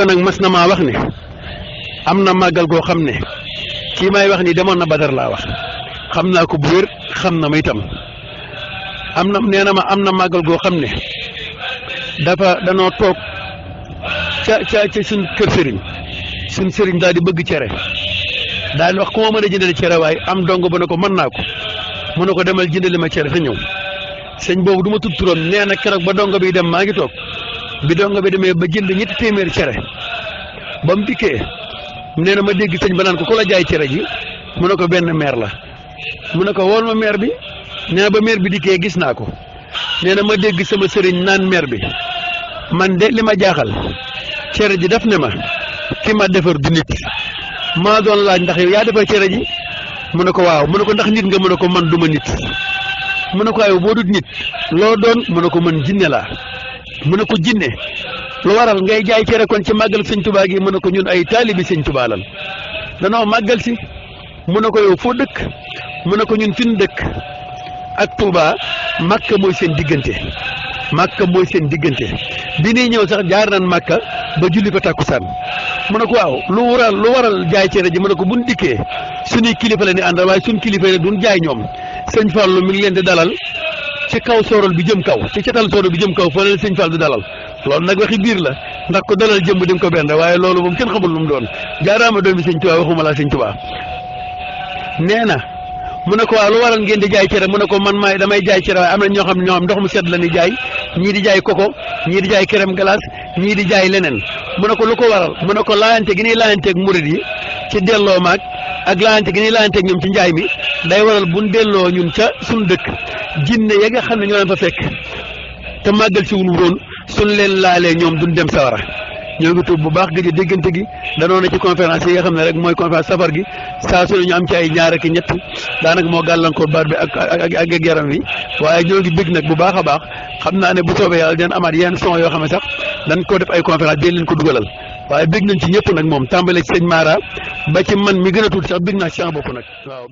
nag mas na maa wax ne am na màggal goo xam ne kii may wax ni demoon na Badar laa wax xam naa ko bu wér xam na ma itam nee na ma am na màggal goo xam ne danoo toog ca suñ kër sëriñ daal di bëgg cere daal di wax ku ma mën a jëndale cere waaye am dong ba ne ko mën naa ko mu ne ko demal jëndali ma cere te ñëw sëñ boobu du ma tudd turam nee na keroog ba dongo bi dem maa ngi toog bi dongo bi demee ba jënd 200 cere ba mu dikkee nee na ma dégg sëñ ba naan ko ku la jaay cere ji mu ne ko benn meer la mu ne ko wool ma meer bi nee na ba meer bi dikkee gis naa ko nee na ma dégg sama sëriñ naan meer bi man de li ma jaaxal cere ji def ne ma ki ma defar du nit maa doon laaj ndax yow yaa defar cere ji mu ne ko waaw mu ne ko ndax nit nga mu ne ko man du ma nit mu ne ko aywa boo dut nit loo doon mu ne ko man jinne laa mu ne ko jinne lu waral ngay jaay cere kon ci màggal sëñ Tuubaa gi mu ne ko ñun ay taalibi sëñ Tuubaa lan danoo màggal si mu ne ko yow foo dëkk mu ne ko ñun fi ñu dëkk ak Tuubaa Makka mooy seen diggante bi ñuy ñëw sax jaar nañ Makka ba julli ko takkusaan mu ne ko waaw lu waral jaay cere ji mu ne ko buñ dikkee suñuy kilifa la ni àndal waaye suñ kilifa yi duñ jaay ñoom sëñ Fallu mi ngi leen di dalal ci kaw soorol bi jëm kaw ci catal soorol bi jëm kaw fa leen sëñ Fall di dalal loolu nag waxi biir la ndax ko dalal jëmm di nga ko benn waaye loolu moom kenn xamul lu mu doon jaaraama doon bi sëñ Tuubaa waxuma laa sëñ Tuubaa nee na mu ne ko waaw lu waral ngeen di jaay cere mu ne ko man damay jaay cere waaye am na ñoo xam ndox mu sedd la ni jaay ñii di jaay koko ñii di jaay crème glace ñii di jaay leneen mu ne ko lu ko waral mu ne ko laayante gi ñuy laayanteeg murid yi ci delloo maag ak laayante gi ñuy laayanteeg ñoom ci njaay mi day waral buñ delloo ñun ca suñu dëkk jinne ya nga xam ne ñoo leen fa fekk te màggal si wul woon suñ leen laalee ñoom duñ dem sawara ñoo ngi tuub bu baax gëj a déggante gi danoo na ci conférence yi nga xam ne rek mooy conférence safar gi saa su ne ñu am ci ay ñaar ak ñett daanaka moo gàllankoor baat bi ak yaram wi waaye ñoo ngi bég nag bu baax a baax xam naa ne bu soobee yàlla dinañ amaat yenn son yoo xam ne sax dañ ko def ay conférence dinañ leen ko dugalal waaye bég nañ ci ñëpp nag moom tàmbale ci sëñ Mara ba ci man mi gën a tuuti sax bég naa ci sama bopp nag waaw.